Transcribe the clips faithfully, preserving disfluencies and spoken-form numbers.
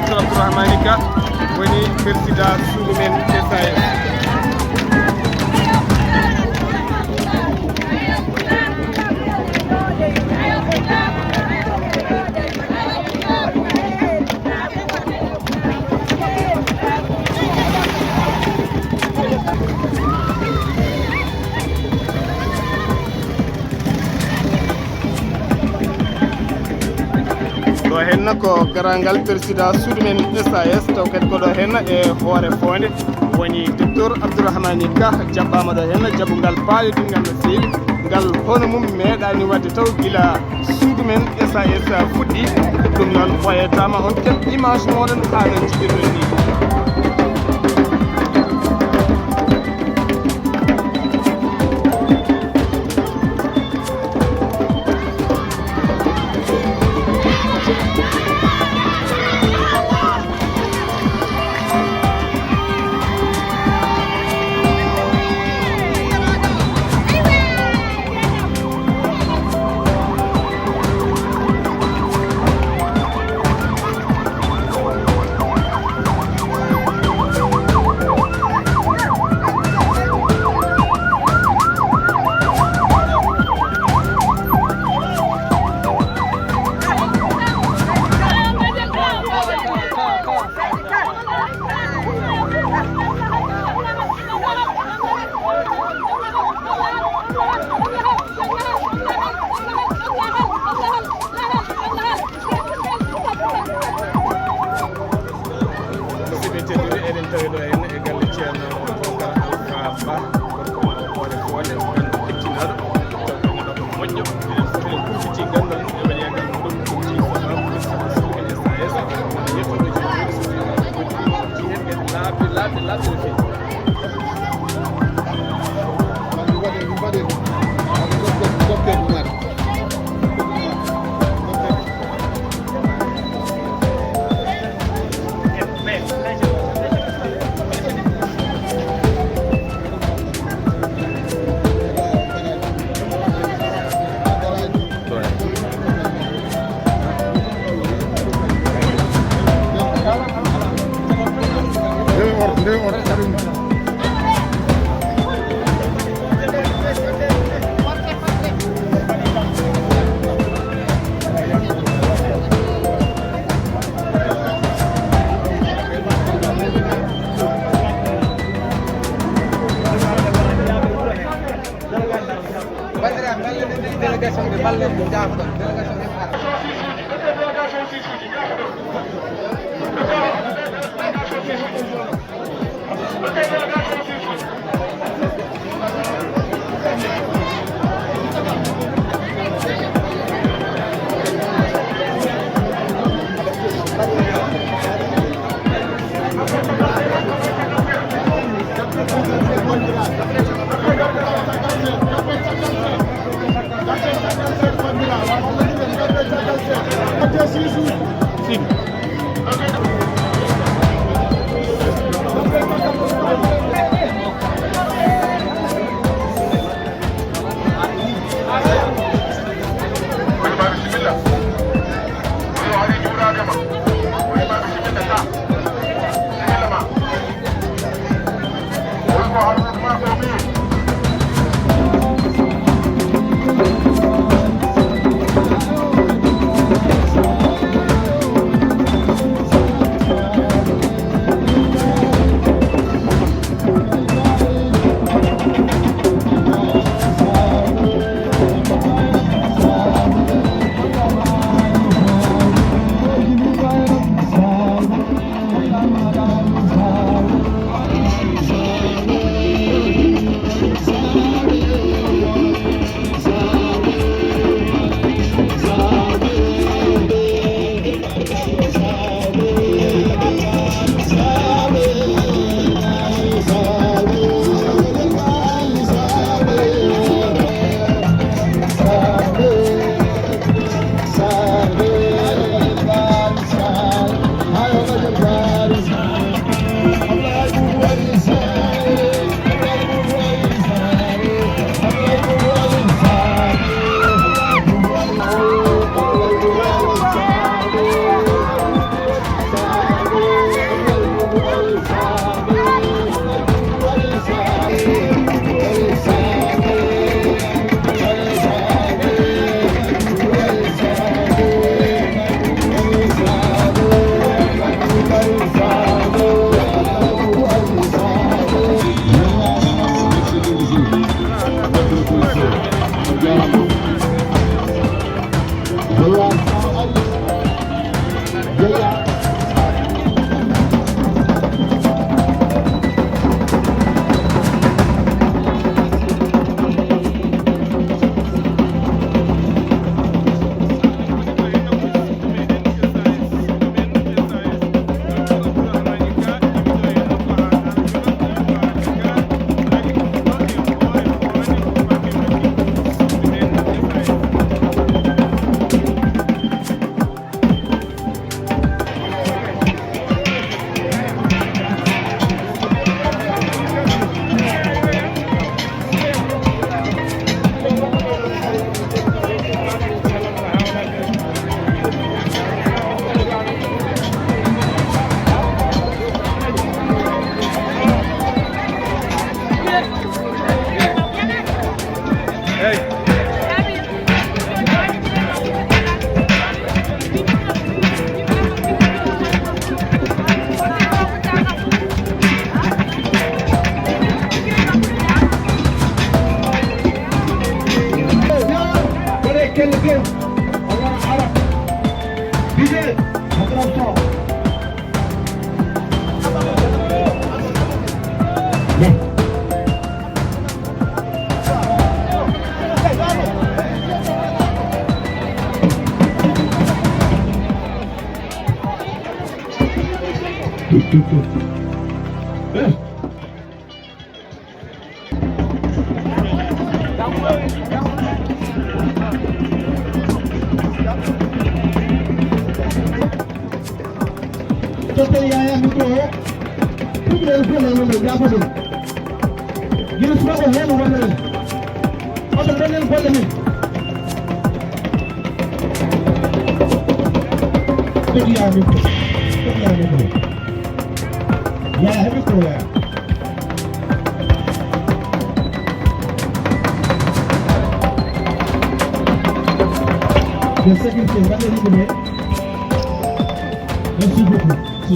Abdourahmani Ka woni président suudu men S A S. Ɗo henna ko garangal président suudu men S A S, taw kadi ko ɗo henna e hoore foonde woni docteur Abdourahmani Ka, jaɓɓaama ɗo henna jaɓungal paaɗodingal no feewi. Ngal hono mum meeɗaani waɗde taw gila suudu men S A S fuɗɗi. Ɗum noon, ɓooyataama on kel image mooɗon haa no njiɗirɗon ni. Musidɓe tedduɓe, eɗen tawi ɗo heen e galle Ceerno Bocar Alpha Ba, gorko mo Hoore Foole, ganndo kettinaaɗo, taw ko neɗɗo moƴƴo, eɗen foti en profiti ganndal mum e waɗiyagal muɗum, ɗum ci sababu, sabu suudu men S A S, yettude ci, ci heen laaɓde, laaɓde, laaɓde no feewi. Bandiraɓe, ballen délégation ɓe, ballen ɓe, jaafoɗon délégation ɓe. Eh. Tottee Yaya micro o. Ɗum ɗen fof nana ɗo jaafoɗon. Gila subaka heen wonde. Oto ɗonen golle men. Tottee Yaya micro. Tottee Yaya micro. Yaya, heɓi ko Yaya. Yo sécurité, mbaɗen yimɓe ɓe. Merci beaucoup. Si.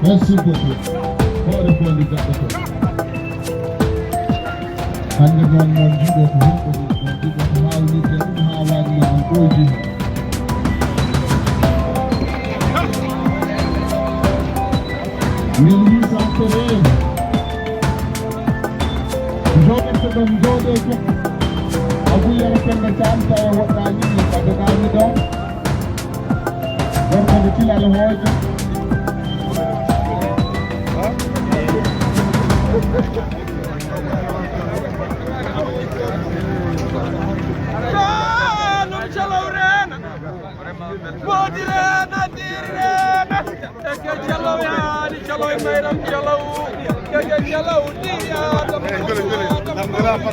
Merci beaucoup. Hoore fof ndi gaɗɗo ko. Hannde noon, mon njiɗo ko hulɓe ɗum, mon njiɗo ko haawnirde ɗum haa waawi noon ɓooyde. Min wii Sampe reen. Jooɗirte ɗon, jooɗee jam. Abou Yero Penda Caam, tawa woɗɗaani, ɓadoɗaani ɗon. Gorko mo tilal hooƴo. Ɗum calow reena. Moodi reena, diiri reena. Eke calow yaani, calow e mayram calow. Eke calow diiri Adama.